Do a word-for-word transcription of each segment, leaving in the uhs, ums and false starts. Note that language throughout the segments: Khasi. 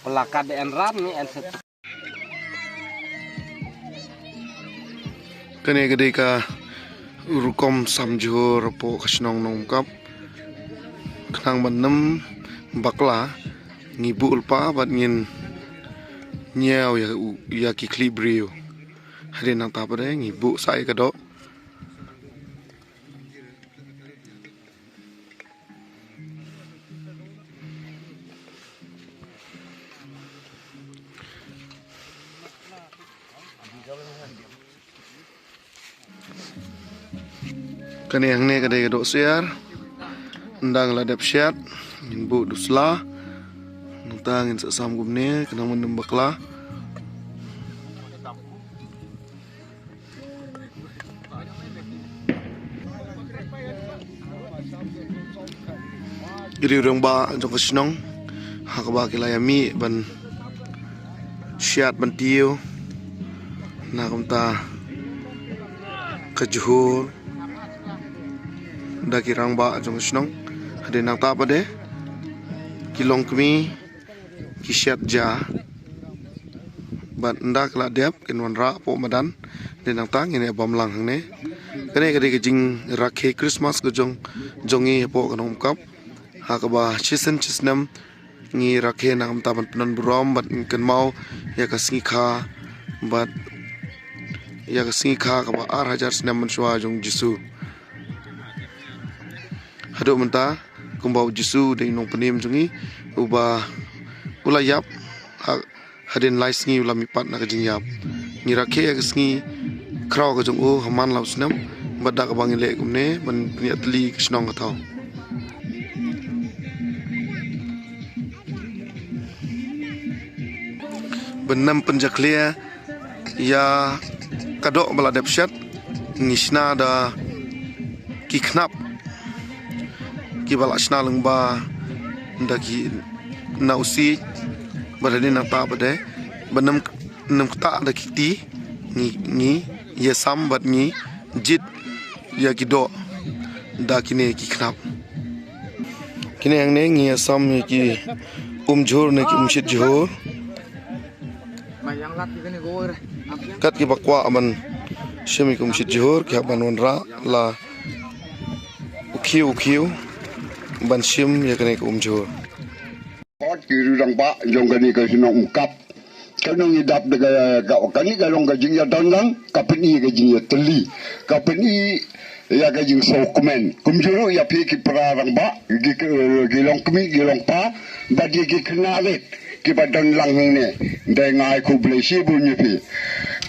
Plakat de en ran ni en set. Kane ka dei ka rukom sam jhur hapoh ka shnong Nongkap. Khnang ban nym bakla ngi buh lypa bad ngin ñiew ïa u, ïa ki khlieh briew. Hadien nangta pat de ngi buh sa ïa ka doh. Kane hangne ka dei ka doh syiar. Ynda la dep shet ngin buh dusla. Nangta ngin sa sam kumne khnang ban nym bakla. Ki riew rangbah jong ka shnong ha kaba ki la ïa mih ban shet ban tiew na ka bynta ka jhur da ki rangbah jong ka shnong. Hadien nangta pat de ki longkmie ki shet ja. Bad ynda ka la dep kin wanrah hapoh madan. Hadien nangta ngin ïa bam lang hangne. Kane ka dei ka jingrakhe Christmas ka jong, jong ngi hapoh ka Nongkap. Ha kaba shisien shisnem ngi rakhe na ka bynta ban pyndon burom bad ngi kynmaw ïa ka sngi kha bad ïa ka sngi kha kaba ar hajar snem mynshuwa jong u Jisu. Haduh mynta kumba u Jisu u dei u nongpynim jong ngi uba u la ïap ha, hadien lai sngi u la mihpat na ka jingïap. Ngi rakhe ïa ka sngi khraw ka jong u ha man la u snem bad da kaba ngi leh kumne ban pynïaid tylli ka shnong ka thaw. Ban nym pynjakhlia ïa ka doh ba la dep shet ngi shna da ki khnap kiba la shna lyngba da ki na u siej bad hadien nangta pat de ban nym, nym ktah da ki kti ngi, ngi ïasam bad ngi jied ïa ki doh da kine ki khnap. Kine hangne ngi ïasam ïa ki um jhur ne ki um shit jhur. Kat kiba kwah ban shim ïa ki um shit jhur ki hap ban wanrah la u khiew u khiew ban shim ïa kane ka um jhur. Kot ki riew rangbah jong kane ka shnong Umkap. Ka nongïadap da ka, ka, kane ka long ka jingïadon lang, ka pyni ka jingïatylli, ka pyni ïa ka jingsngewkmen. Kumjuh ruh ïa phi ki para rangbah, ki, ki, ki longkmie, ki longpa, bad ïa ki khynnah rit kiba don lang hangne. Dei nga ai khublei shibun ïa phi.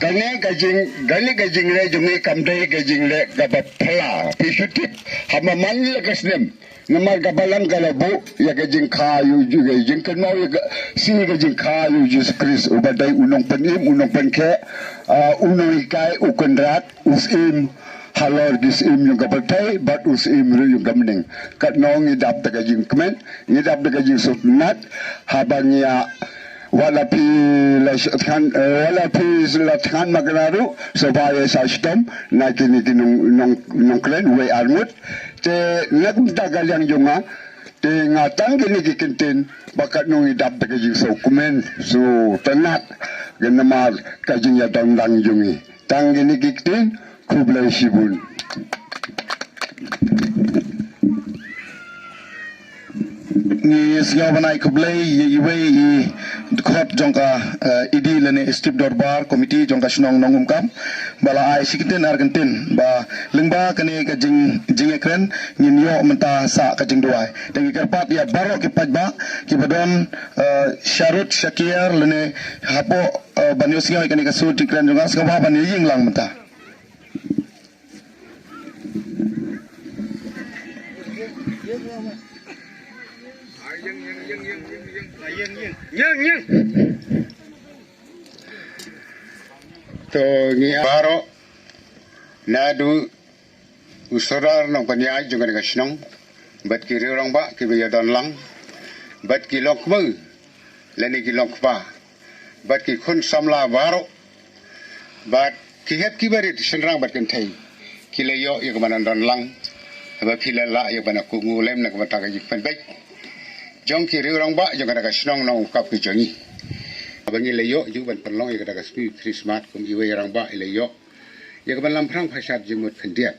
Kane ka jing, kane ka jingleh jong ngi kam dei ka jingleh kaba phylla. Phi shu tip, ha man la ka snem. Namar ka balang ka la buh ïa ka jingkha ïa u Jisu, ka jingkynmaw ïa ka sngi ka jingkha ïa u Jisu Khrist uba dei u nongpynim, u nongpynkhiah, ah, u nonghikai, u kynrad, u syiem halor ki syiem jong ka pyrthei bad u syiem ruh jong ka bneng. Katno ngi dap da ka jingkmen, ngi dap da ka jingsngewtynnat haba ngi ïa Wat la phi la thngan, eh, wat la phi la thngan makna ruh, sngewbha ïa sa shitom na kine ki nong, nong, nongkren wei ar ngut. Te na ka bynta ka liang jong nga, te nga tang kine ki kyntien ba katno ngi dap da ka jingsngewkmen, sngewtynnat, ka namar ka jingïadon lang jong ngi. Tang kine ki kyntien, khublei shibun. Ngi sngew ban ai khublei ïa iwei i dkhot jong ka, eh, E D lane Executive Dorbar Committee jong ka shnong Nongumkam ba la ai shi kyntien ar kyntien ba lyngba kane ka jing, jingïakren ngin ïoh mynta sa ka jingduwai. Te ngi kyrpad ïa baroh ki paidbah kiba don, eh, sharud shakiar lane hapoh, eh, ban ïohsngew ïa kane ka sur jingkren jong nga, sngewbha ban ïa ïeng lang mynta. To ngi baroh naduh u sordar nongpynïaid jong kane ka shnong bad ki riew rangbah kiba ïadon lang bad ki longkmie lane ki longkpa bad ki khun samla baroh bad ki hep ki barit shynrang bad kynthei ki la ïoh ïa ka ban don lang. Haba phi la lah ïa ka ban kuh nguh lem na ka bynta ka jingpynbeit jong ki riew rangbah jong kata ka shnong Nongumkam ka jong ngi. Haba ngi la ïoh ju ban pynlong ïa kata ka sngi Krismas kum iwei rangbah i la ïoh ïa ka ban lam phrang phaisat jingmut khyndiat.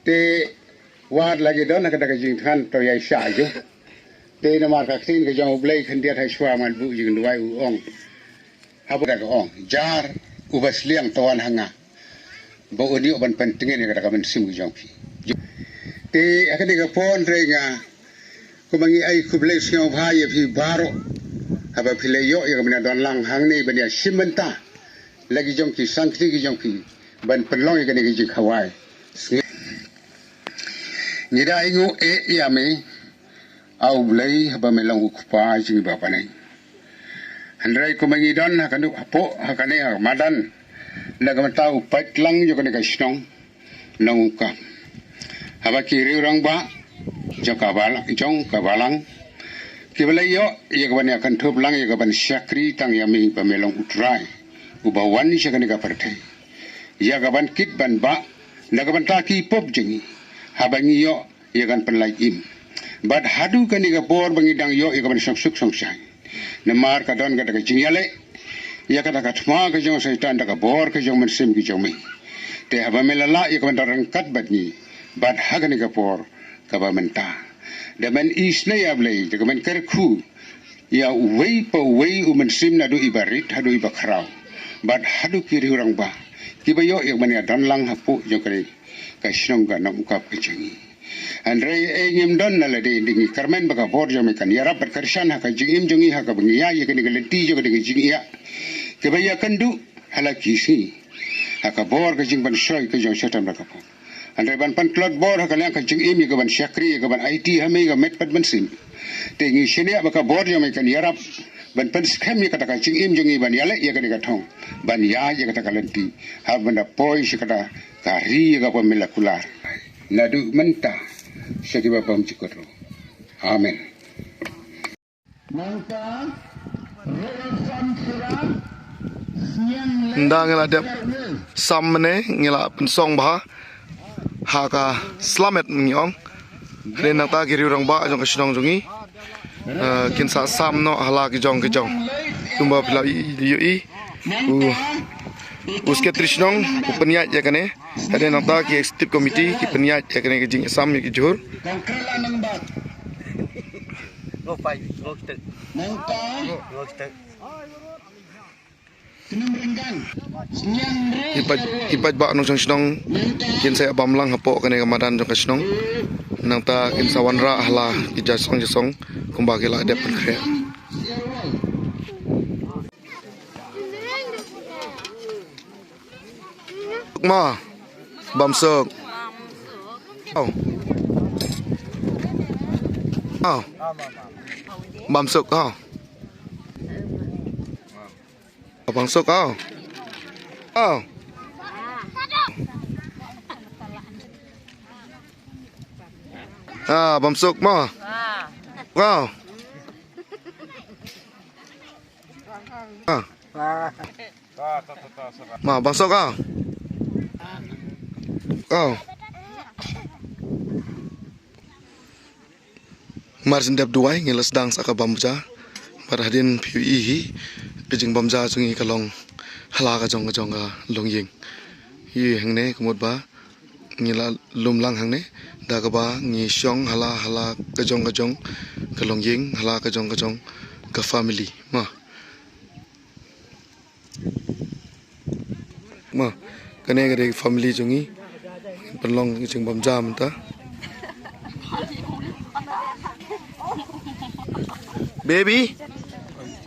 Te wat la ki don ha kata ka jingthngan to ïa sha ju. Te namar ka ktien ka jong U Blei khyndiat ha shuwa man buh jingduwai u ong. Haba ka ong jar uba sliang to wan ha nga ba un ïoh ban pyntngen ïa kata ka mynsiem ka jong phi. Te ha kane ka por hynrei nga kumba ngi ai khublei sngewbha ïa phi baroh haba phi la ïoh ïa ka ban ïa don lang hangne ban ïa shim bynta la ki jong ki sangkti ki jong phi ban pynlong ïa kane ka jingkhawai. Ngi da ainguh eh ïa me A U Blei haba me long u Kpa jong ngi ba bneng. Hynrei kumba ngi don ha kane hapoh ha kane ha madan na ka bynta u paidlang jong kane ka shnong Nongumkam. Haba ki riew rangbah jong ka balang, jong ka balang kiba la ïoh ïa ka ban ïa kynthup lang ïa ka ban shakri tang ïa me ba me long u Trai uba wan sha kane ka pyrthei ïa ka ban kit ban bah na ka bynta ki pop jong ngi. Haba ngi ïoh ïa kan pynlait im bad haduh kane ka por ba ngi dang ïoh ïa ka ban shong suk shong shai. Namar ka don kata ka jingïaleh ïa kata ka thma ka jong Soitan da ka bor ka jong mynsiem ka jong me. Te haba me la lah ïa ka ban da ryngkat bad ngi bad ha kane ka por kaba mynta da men isynei ïa Blei da ka men kyrkhu ïa uwei pa uwei u mynsiem naduh iba rit haduh iba khraw bad haduh ki riew rangbah kiba ïoh ïa ka ban ïa don lang hapoh jong kane ka shnong ka Nongumkam ka jong ngi. Hynrei ei ngim don na lade, ngi kyrmen ba ka bor jong me kan ïarap bad kyrshan ha ka jingim jong ngi ha kaba ngi ïa ïa kane ka lynti jong kane ka jingïa kaba ïa kynduh ha la ki sngi ha ka bor ka jingpynshoi ka jong Soitan bad ka pop. Hynrei ban pyntlot bor ha ka liang ka jingim ïa ka ban shakri ïa ka ban aiti ha me ka met bad mynsiem. Te ngi shaniah ba ka bor jong me kan ïarap ban pynskhem ïa kata ka jingim jong ngi ban ïaleh ïa kane ka thong ban ïa ïa kata ka lynti ha ban da poi sha kata ka ri ïa ka pamela kular. Naduh mynta sha kiba bym jukut ruh. Amen. Nda ngi la dep sam mynne ngi la pynsong bha ha ka slamet ngi ong. Hynrei nangta ki riew rangbah jong ka shnong jong ngi, eh, kin sa sam noh ha la ki jong ki jong. Kumba phi la ïohi u, u secretary shnong u pynïaid ïa kane. Hynrei nangta ki executive committee ki pynïaid ïa kane ka jingsam ïa ki jhur. I paid, i paidbah nongshong shnong kin sa ïa bam lang hapoh kane ka madan jong ka shnong. Nangta kin sa wanrah ha la ki jait song jait song kumba ki la dep pynkhreh. Ma, bam suk. Oh. Oh. Bam suk, oh. Bam suk, oh. Oh. Ah, bam suk mo. Oh. Ah. Ma, bam suk, oh. Oh. Mar shen dep duwai ngi la sdang sa ka bam ja. Bad hadien phi ïohi hi ka jingbam ja jong ngi ka long ha la ka jong ka jong ka longïing. Hi hangne ka mut ba ngi la lum lang hangne da kaba ngi shong ha la ha la ka jong ka jong ka longïing ha la ka jong ka jong ka family. Ma. Ma, kane ka dei family jong ngi. Pynlong ka jingbam ja mynta. Baby.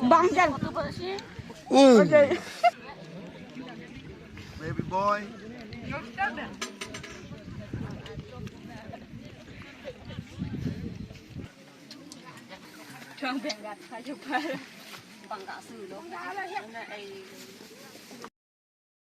Bang jan. Oh. Okay. Baby boy. Tuang bengkat aja par. Bang ka su lo. Ana ai.